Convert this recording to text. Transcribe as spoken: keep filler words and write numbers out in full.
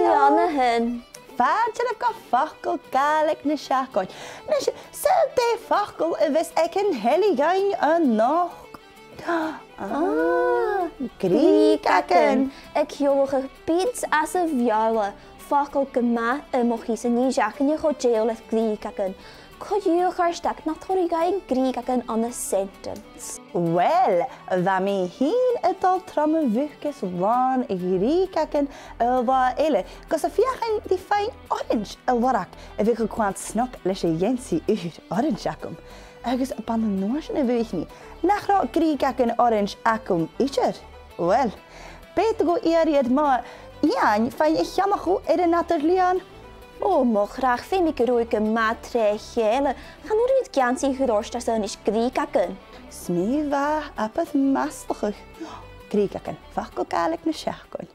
An-sin. Fàilte oirbh gu Facal Gàidhlig na Seachdain. Nise, saoil dè am facal a bhios aig an telebhisean a-nochd? Ah, grìogagan. Grìogagan. A' ciallachadh beads às a' Bheurla. Facal gu math iomadh san aois againne cho dèidheil air grìogagan. Cuiridh sinn a-steach na tha a' dol a ghabhail grìogagan ann an sentence. Uill, bha mi fhìn a' dol tro mo bhucas làn grìogagan an latha eile, gus a' feuchainn ri faighinn orains a lorg a bhiodh a' coimhead snog leis a' gheansaidh ùr orains agam. Agus b' ann an uair sin a bha mi, nach robh grìogagan orains agam idir? Uill, b' fheudar dhomh iarraidh air mo Iain faighinn a cheannach air an eadar-lìon. Ò, mo chreach, feumaidh gu robh e gu math tro chèile. Chan urrainn dhut geansaidh a chur ort airson grìogagan. 'S mi a bha, abair maslachadh. Grìogagan, Facal Gàidhlig na Seachdain.